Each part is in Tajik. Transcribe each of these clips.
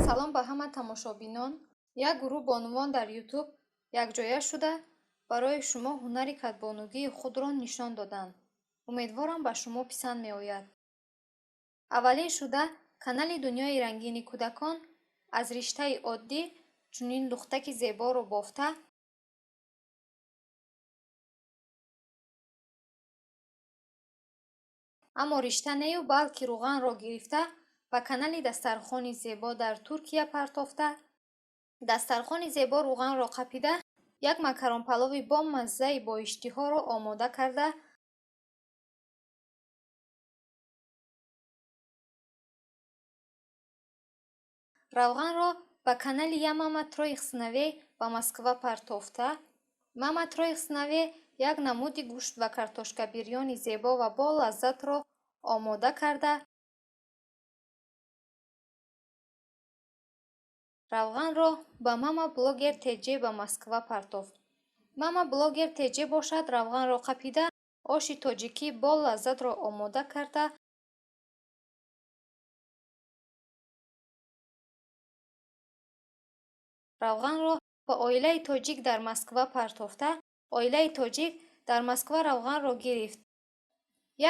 Салом ба ҳама тамошобинон. Як гурӯҳ бонувон дар Ютуб якҷоя шуда, барои шумо ҳунари кадбонугии худро нишон доданд. Умедворам, ба шумо писанд меояд. Аввалин шуда, канали Дунёи рангини кӯдакон аз риштаи оддӣ чунин лухтаки зеборо бофта, аммо ришта нею, балки рӯғанро гирифта, ба канали Дастархони зебо дар Туркия партофта. Дастархони зебо рӯғанро қапида, як макаронпалови бомаззаи боиштиҳоро омода карда, равғанро ба канали Я мама троих сыновей ба Москва партофта. Мама троих сыновей як намуди гӯшт ва картошка бирёни зебо ва болаззатро омода карда, равғанро ба Мама блогер Теҷе ба Москва партофт. Мама блогер Теҷе бошад, равғанро қапида, оши тоҷикӣ болаззатро омода карда, равғанро ба оилаи тоҷик дар Москва партофта. Оилаи тоҷик дар Москва равғанро гирифт,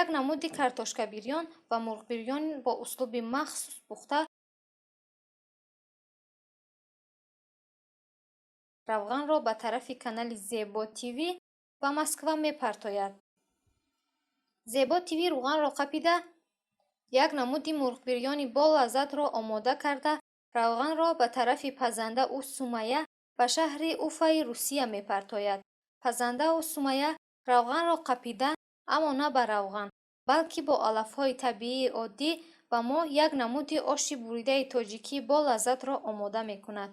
як намуди картошкабирён ва мурғбирён бо услуби махсус пухта, равғанро ба тарафи канали Зебо ТВ ба Москва мепартояд. Зебо ТВ рӯғанро қапида, як намуди мурғбирёни болаззатро омода карда, равғанро ба тарафи пазанда ӯ Сумая ба шаҳри Уфаи Русия мепартояд. Пазанда ӯ Сумая равғанро қапида, аммо на ба равған, балки бо алафҳои табиии оддӣ ба мо як намуди оши буридаи тоҷикӣ болаззатро омода мекунад.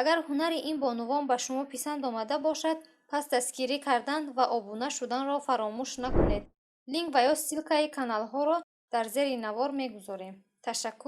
Агар ҳунари ин бонувон ба шумо писанд омада бошад, пас дастгирӣ кардан ва обуна шуданро фаромӯш накунед. Линк ва ё ссылкаи каналҳоро дар зери навор мегузорем. Ташаккур.